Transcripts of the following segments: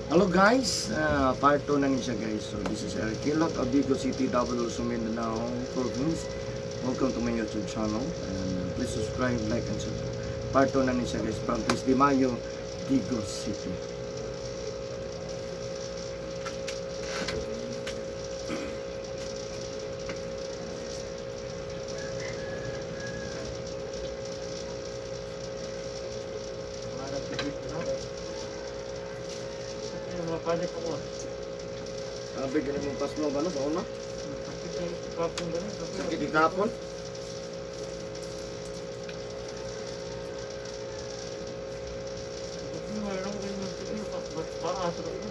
Hello guys, part 2 na ni siya, guys. So this is Eric Hilot of Digos City, Davao del Sur, Mindanao, Philippines. Welcome to my YouTube channel and please subscribe, like and share. Part 2 na ni siya, guys, from Tres de Mayo, Digos City. Mapalik ako. Sabi ganun mong pasmo ba no sa una? Sakit ang kapon ba? Sakit ikapon? Meron ko yung paasro ko.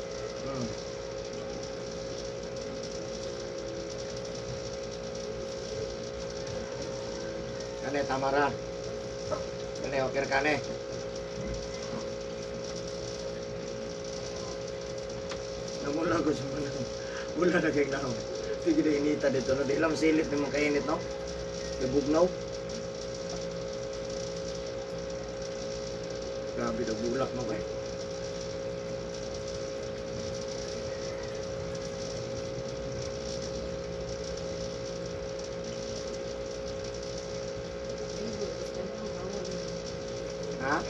Kane tamara. Kane okay ra kane. Namula ko sa mga. Wala na kay naon. Sige na inita dito no. Di lang silip ni mong kainit no. Kay bugnaw. Grabe daw bulak mo kay. Ha?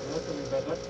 Ano ito ng dagat?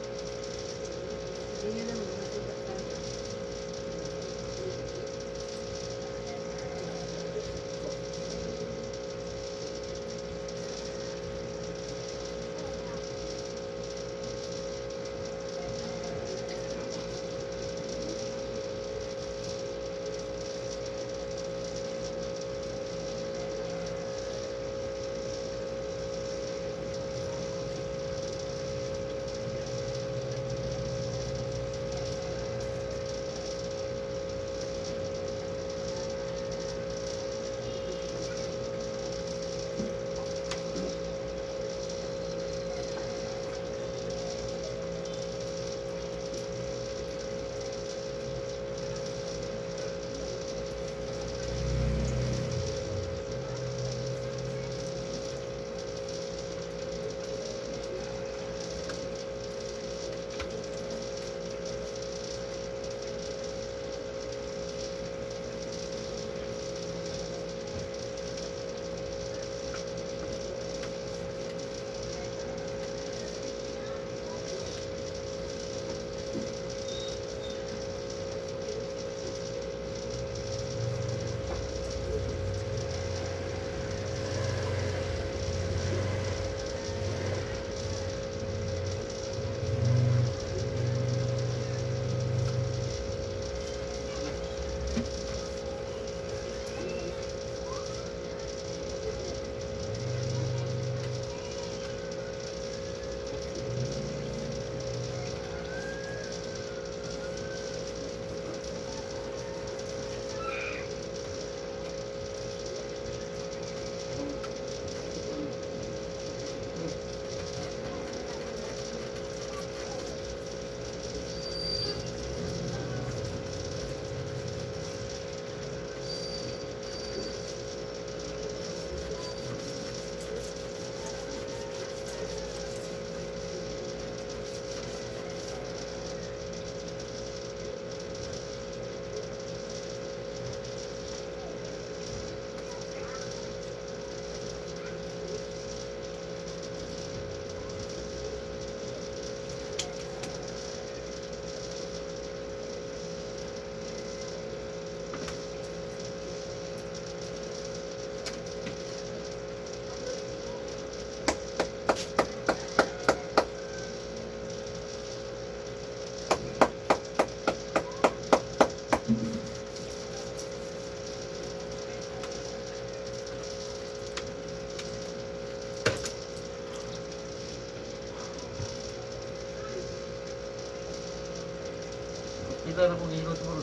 Kita na kong hilot mo.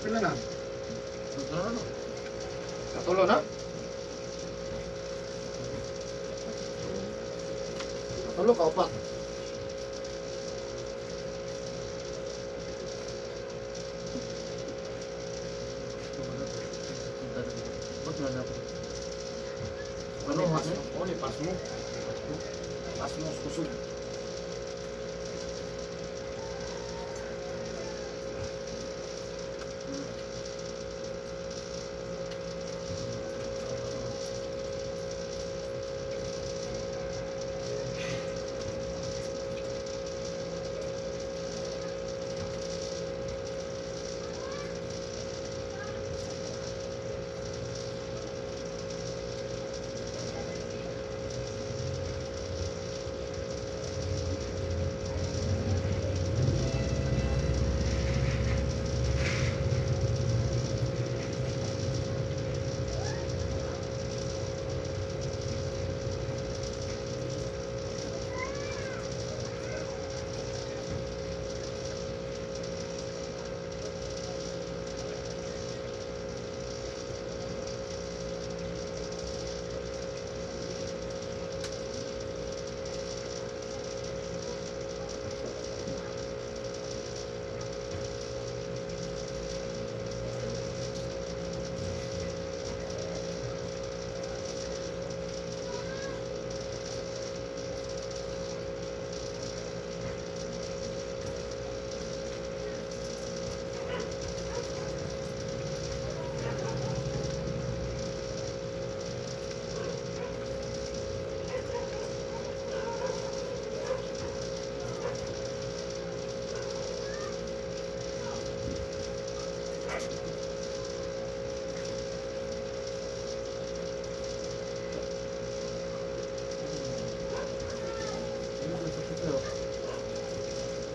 Pila na? Ano? Katulo na? Katulo ka upat. Na na. Ano Ano pas mo? mo? Ano pas mo? Pas mo kusog.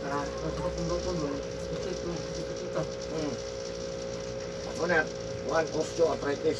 Ah, Una, one osteoarthritis.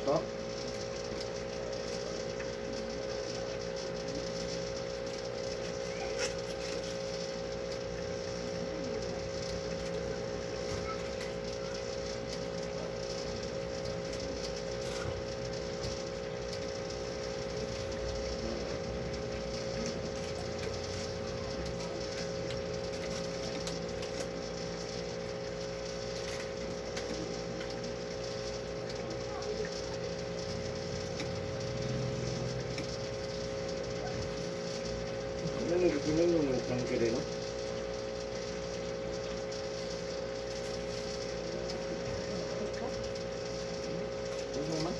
Ito? Ano nagkikinan yung tangke rin, no? Ano naman?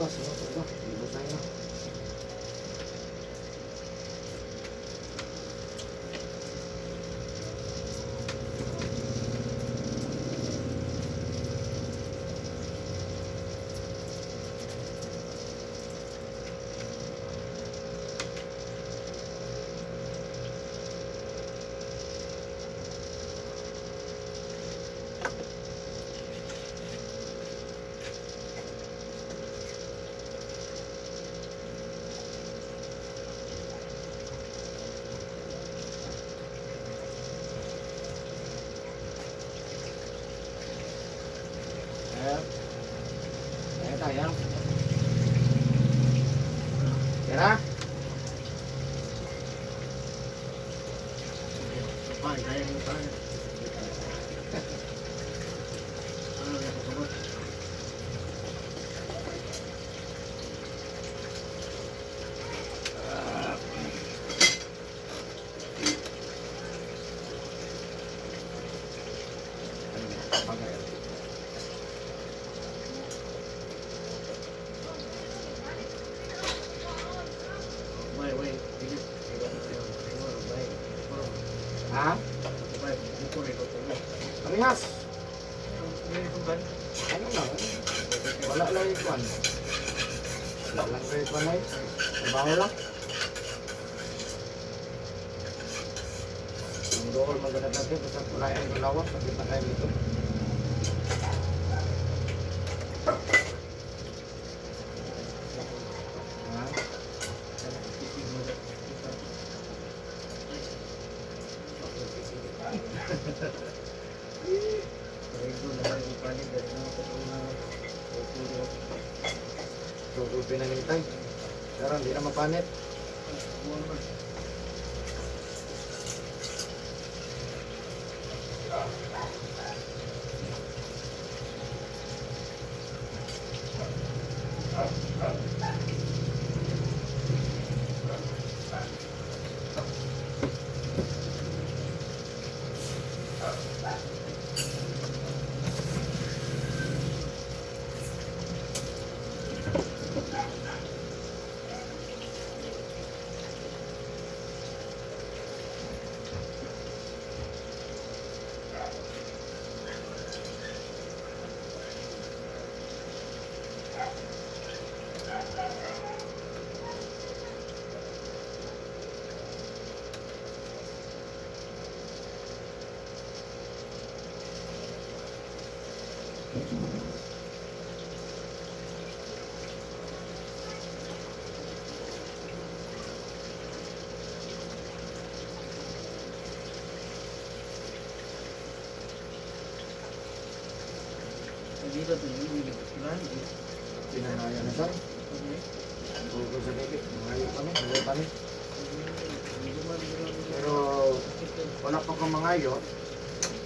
Bukas, no? Ito, ibusay na. Ayan. Ayan tayo. Tira. Kapay, kaya mo tayo. Ano na ito? Bagay. Bay, bay, dili. Bay, Ha? bay, bukor ito to. Parehas. Ano ba? Ano lang? Wala lang yung kwan. Wala lang yung kwan ay. Trabaho lang. Ang dool maganda natin. Basta kulayan ko lawas. Sakit na kayo nito. Ha? So, kung pinanintay. Pero hindi na mapanit. Pinanaya na siya. Bukod sa dili. Mangayo pa ni. Mangayo pa ni. Pero wala pa ko mangayo.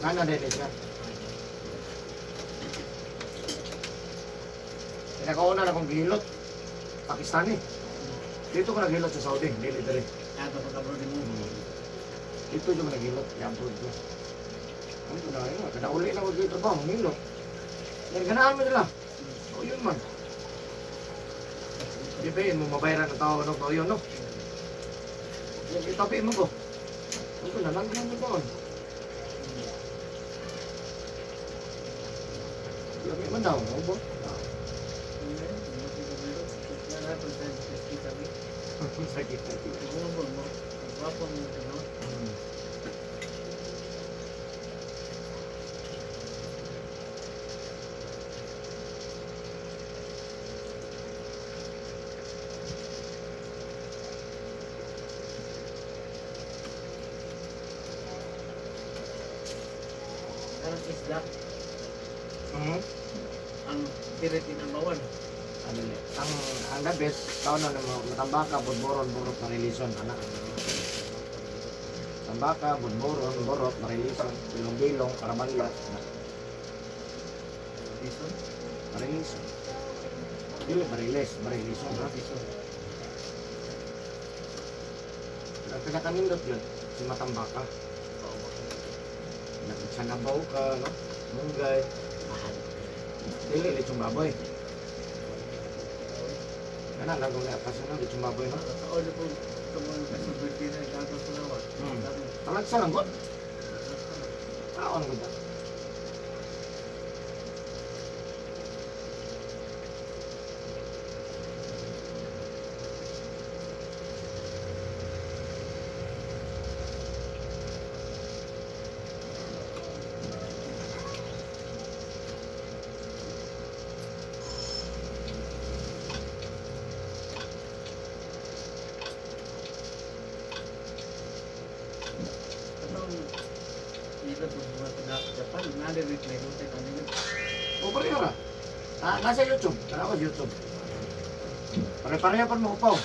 Ngana din ni siya. Pinakauna na akong gihilot. Pakistani. Dito ko naghilot sa Saudi. Dili dili. Dito yung naghilot. I-abroad ko. Ano ko na yun? Kada uli na ko dito ba? Manghilot. Yan, ganaan mo sila. O yun man. Di ba yun mo mabayaran ng tao ng tao yun, no? Yan, itabi mo ko. Ano ko na lang mo ba? Lami man daw, mo ba? Sakit na ito. Anong isda? Mhm. Ang piriti number one. Ano ni? Ang the best, tao na mo matambaka, budboron, burot, marilison, ana. Tambaka, budboron, burot, marilison, bilong-bilong, karabalya, ana. Bison? Marilison. Dili marilis, marilison, ha? Bison. Pero ang pinakanindot yun, si matambaka. Nagsanabaw ka, no? Munggay. Dili, lechong baboy. Kana lagong na kasi no, lechon baboy, no. Sa ulo po, itong sa birthday na gagawin ko nawa. Talagsa lang gud. Taon gud na. Itong ilot ng mga taga Japan, nalirit na yung tayo kanina. O pareho ra. Ah, nasa YouTube. Tara ko YouTube. Pare-pareho pa mo upaw.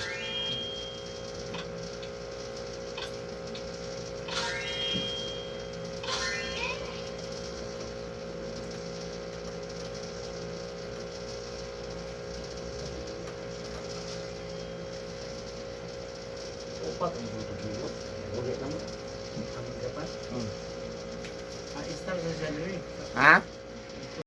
Upat ang tutulog. Uli na mo. Ang Japan. Hmm. Ah, star sa January. Ha?